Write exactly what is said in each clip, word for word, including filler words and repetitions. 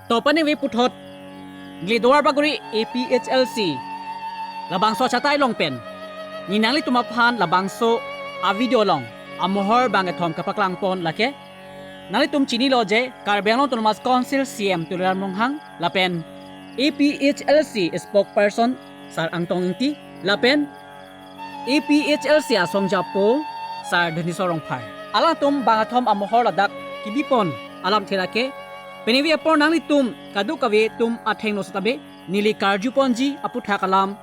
To paningve puthot Gledowar Bagori A P H L C labangso achatai along pen ne nanglitum aphan labangso a-video along amohor bang kethom kapaklang pon lake. Nanglitum chinilo je Karbi Anglong Autonomous Council C E M Tuliram Ronghang lapen A P H L C spokesperson Sar Angtong Ingti lapen A P H L C asong japo Sar Dhaneswar Rongphar. Alangtum bang kethom amohor ladak kebi pon alamthe lake. Paningve apor nanglitum kadokave atum athengno setame neli karju ponji aputhak alam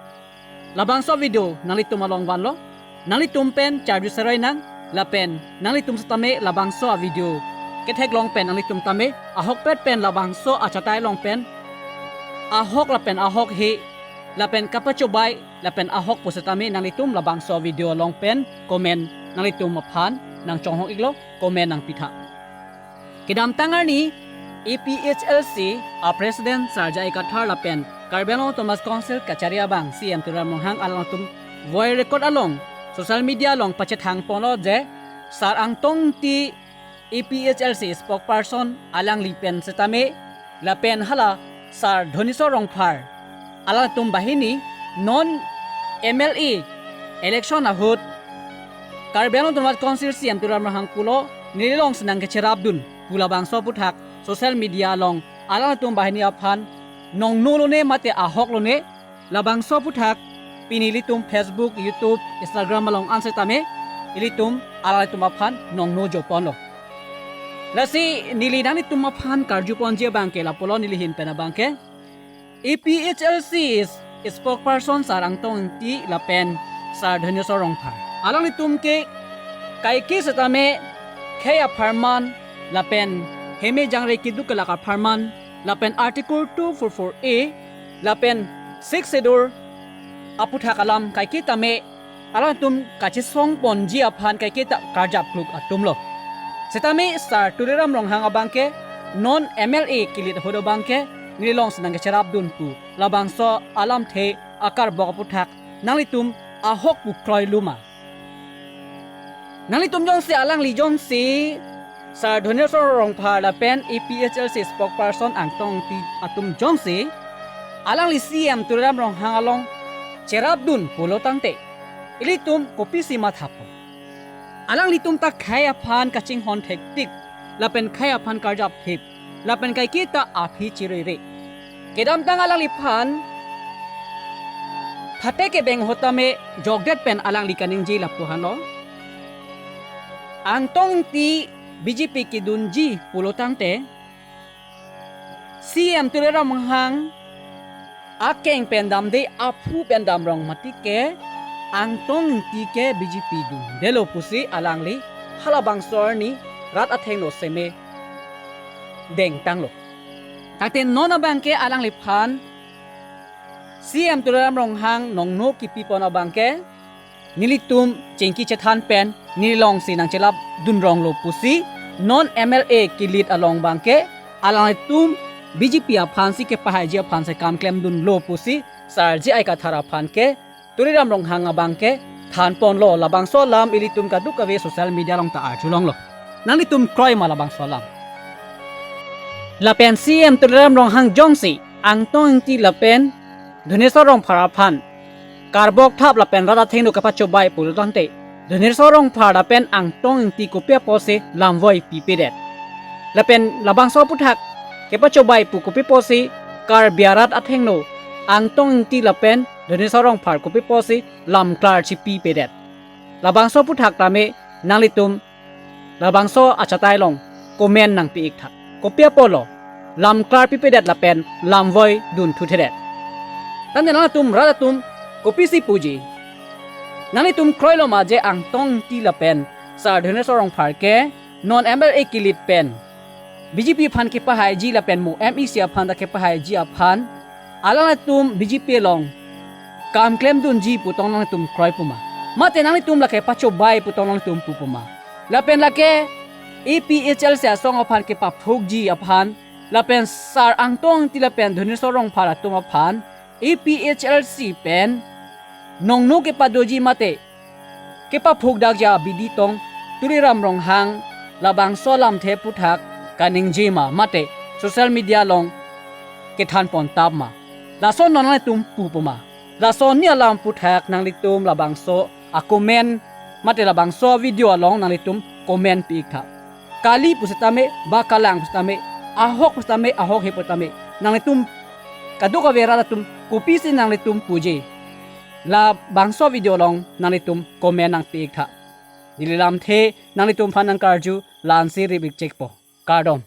labangso video nanglitum along vanlo. Nanglitum pen charju seroi nang lapen nanglitum setame labangso a-video ketheklong pen nanglitum tame ahokpet pen labangso achatai along pen ahok lapen ahok he lapen kapachobai lapen ahok pu setame nanglitum labangso video along pen comment nanglitum aphan nangchonghong iklo, comment nangpitha. Kedamtang arni A P H L C a-president Sar J I Kathar lapen Karbi Anglong Autonomous Council kachari abang C E M Tuliram Ronghang alangtum voice record along social media along pachethang ponlo je Sar Angtong Ingti A P H L C spokesperson alangli pen setame lapen hala Sar Dhaneswar Rongphar alangtum banghini non M L A election ahut Karbi Anglong Autonomous Council C E M Tuliram Ronghang pulo neli alongsi nangkecherapdun pu labangso aputhak social media along alangtum banghini aphan nongno lone mate ahok lone, labangso aputhak pini ilitum Facebook, YouTube, Instagram along an setame ilitum alanglitum aphan nongno joponlo. Lasi neli nanglitum aphan karju ponji abangke lapulo, neli ahin pen abangke A P H L C spokesperson Sar Angtong Ingti lapen Sar Dhaneswar Rongphar, alanglitum ke kaike setame khei apharman lapen heme jangre keduk kelak apharman lapen Article two four four A lapen Sixth Schedule aputhak alam kaike tame alangtum kachesong ponji aphan kaike ta karjap kluk atumlo. Setame Sar Tuliram Ronghang abangke non M L A kilit ahut abangke neli alongsi nangkecherapdun pu labangso alamthe akarbok aputhak nanglitum ahok pu kroilo ma? Nanglitum jongsi, alangli jongsi, Sar Dhaneswar Rongphar lapen A P H L C spokesperson Angtong Ingti atum jongsi alangli C E M Tuliram Ronghang along cherapdun pulo tangte, ilitum kopisi mathapo? Alanglitum ta khei aphan kachinghon thektik lapen khei aphan karjap thip lapen kaike ta aphi chirere. Kedamtang alangliphan thate kebeng ahut tame jokdet pen alangli kaningje lapu hano. Angtong Ingti B J P kedunji pulo tangte, C E M Tuliram Ronghang akeng pen damde, aphu pen damrong mati ke Angtong Ingti ke B J P dundelo pusi alangli halabangso arni rat athengno seme dengtanglo. Tangte non abangke alangliphan C E M Tuliram Ronghang nongno kipipon abangke nelitum chingki chethan pen neli alongsi nangchelapdun ronglo pusi non M L A kilit along abangke alanglitum B J P aphansi kepahaiji aphan si kam klemdunlo pusi Sar J I Kathar aphan ke Tuliram Ronghang abangke thanponlo. Labangso alam ilitum kadokave social media along ta arjulonglo. Nanglitum kroi ma labangso alam? Lapen C E M Tuliram Ronghang jongsi Angtong Ingti lapen Dhaneswar Rongphar aphan karbok thap lapen rat athengno kepachobai pulo tangte, Dhaneswar Rongphar lapen Angtong Ingti kopi apotsi lamvoi pipedet? Lapen labangso aputhak kepachobai pu kopi apotsi Karbi arat athengno Angtong Ingti lapen Dhaneswar Rongphar kopi apotsi lamklar chipipedet? Labangso aputhak tame nanglitum labangso achatai along comment nangpi-ik tha. Kopi apotlo lamklar pipedet lapen lamvoi dunthuthedet? Tangte nangtum rat atum kopisi puji? Nanglitum kroilo ma je Angtong Ingti lapen Sar Dhaneswar Rongphar ke non M L A kilit pen B J P aphan kepahaiji lapen mo M E C aphan ta kepahaiji aphan alanglitum B J P along kam klemdunji pu tong nangtum kroi puma? Mate nanglitum lake pachobai pu tong nangtum pu puma? Lapen lake A P H L C asong aphan kepaphukji aphan lapen Sar Angtong Ingti lapen Dhaneswar Rongphar atum aphan A P H L C pen nongno kepadoji mate kepaphukdakji abidi tong Tuliram Ronghang labangso alamthe aputhak kaningje ma, mate social media along kethan pon tap ma. Lason non nanglitum pu pu ma. Lason ni alam aphuthak nanglitum labangso a-comment mate labangso video along nanglitum comment pi-ik tha. Kali pusitame, ba kalang pusitame, ahok pusitame, ahok he pusitame, nanglitum kadokave rat atum kopisi nanglitum puji, labangso video along nanglitum comment nangpi-ik tha. Neli lamthe nanglitum aphan nangkarju, la-ansi rip-ik chekpo. Kardom.